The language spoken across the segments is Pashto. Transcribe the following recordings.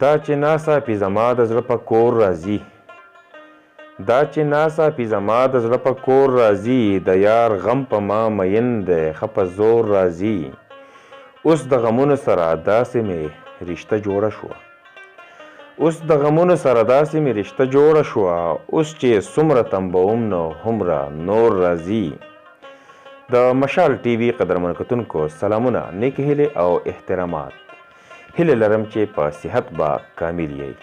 دا چې ناڅاپي زما د زړه په کور راځي، دا چې ناڅاپي زما د زړه په کور راځي، د یار غم په ما مین دی ښه په زور راځي. اوس د غمونو سره داسې مې رشته جوړه شوه، اوس د غمونو سره داسې مې رشته جوړه شوه، اوس چې څومره تنبوم نو هومره نور راځي. د مشال ټي وي قدرمن کتونکو سلامونه، نیکې هیلې او احترامات. هیله لرم چې په صحت به کامل یئ.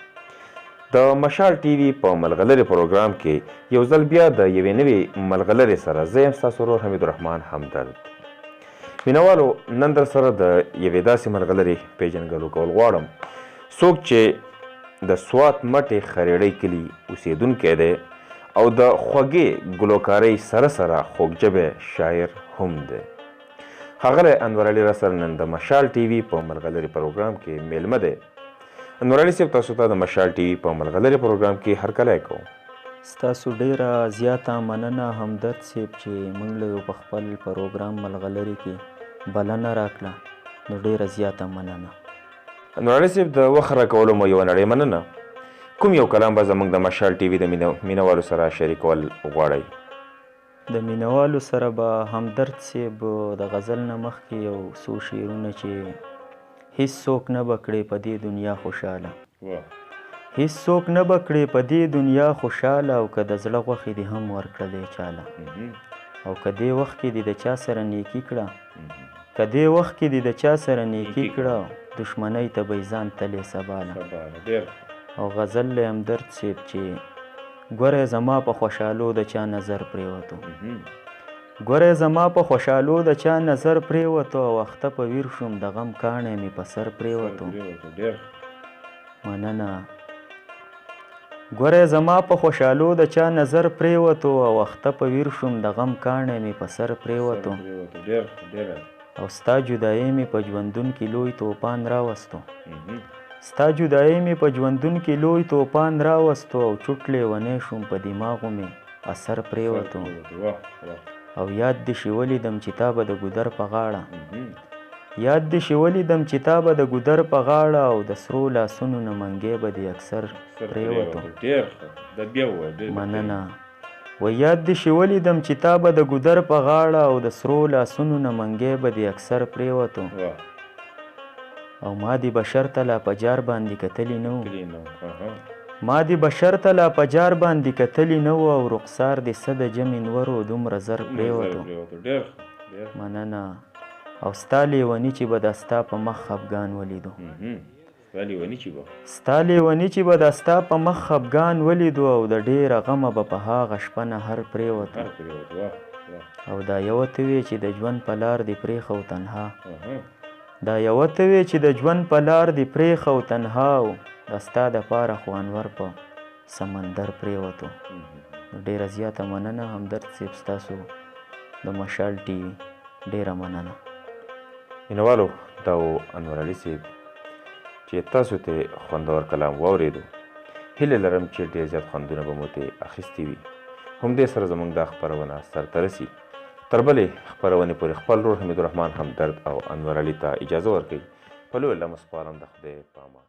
د مشال ټي وي په ملغلرې پروګرام کې یو ځل بیا د یوې نوې ملغلرې سره زه یم ستاسو ورور حمید الرحمن همدرد. مینوالو، نن در سره د یوې داسې ملغلرې پیژندګلو کول غواړم، څوک چې د سوات مټې خریړۍ کلي اوسېدونکی دی او د خوږې ګلوکارۍ سره سره خوږ ژبی شاعر هم دی. ښاغلی انور علي را سره نن د مشال ټي وي په ملغلرې پروګرام کې میلمه دی. انور علي صاحب، تاسو ته د مشال ټي وي په ملغلرې پروګرام کې هرکلی کوم. ستاسو ډیره زیاته مننه همدرد صاحب چې موږ له یو په خپل پروګرام ملغلرې کې بلنه راکړه، نو ډیره زیاته مننه. انور علي صاحب، د وخت راکولو مو یوه نړۍ مننه. کوم یو کلام به زموږ د مشال ټي وي د مینوالو سره شریکول غواړئ؟ د مینوالو سره به همدرد صاحب د غزل نه مخکې یو څو شعرونه چې هیڅ څوک نه به کړې په دې دنیا خوشحاله، هیڅ څوک نه به کړې په دې دنیا خوشحاله، او که د زړه غوښې دې هم ورکړلې چاله، او که دې وخت کې دې د چا سره نیکي کړه، که دې وخت کې دې د چا سره نیکي کړه، دښمنۍ ته به یې ځان تلې سباله. او غزل له همدرد صاحب چې ګوره زما په خوشحالو د چا نظر پرېوتو، ګوره زما په خوشحالو د چا نظر پرېوتو، او اخته په ویر شوم د غم کاڼی مې په سر پرېوتو. مننه. ګوره زما په خوشحالو د چا نظر پرېوتو، او اخته په ویر شوم د غم کاڼی مې په سر پرېوتو. او ستا جدایۍ مې په ژوندون کې لوی توپان راوستو، ستا جدایۍ مې په ژوندون کې لوی توپان راوستو، او چوټ لیونی شوم په دماغو مې اثر پرېوتو. او یاد دې شي ولیدم چې تا به د ګودر په غاړه، یاد دې شي ولیدم چې تا به د ګودر په غاړه، او د سرو لاسونو نه منګی به دې اکثر پرېوتو. مننه. و یاد دې شي ولیدم چې تا به د ګودر په غاړه، او د سرو لاسونو نه منګی به دې اکثر پرېوتو. او ما دې بشر ته لا په جار باندې کتلي نه وو، ما دې بشر ته لا په جار باندې کتلي نه وو، او رخسار دې څه د جمې نورو دومره زر پرېوتو. مننه. او ستا لیوني چې به دا ستا په مخ خفګان ولیدو، ستا لیوني چې به دا ستا په مخ خفګان ولیدو، او د ډېره غمه به په هغه شپه نهر پرېوتو. او دا یوه ته وې چې د ژوند په لار دې پرېښو تنها، دا یوه ته وې چې د ژوند په لار دې پرېښو تنها، او دا ستا دپاره خو انور په سمندر پرېوتو. ډېره زیاته مننه همدرد صاحب، ستاسو د مشال ټي وي ډېره مننه. مینوالو، دا و انور علي صاحب چې تاسو ته خوندور کلام واورېدو. هیله لرم چې ډېر زیات خوندونه به مو ترې اخیستي وي. همدې سره زموږ دا خپرونه سرته رسي. تر بلې خپرونې پورې خپل ورور حمید الرحمن همدرد او انور علي ته اجازه ورکوي. په لوی الله مو سپارم، د خدای په امان.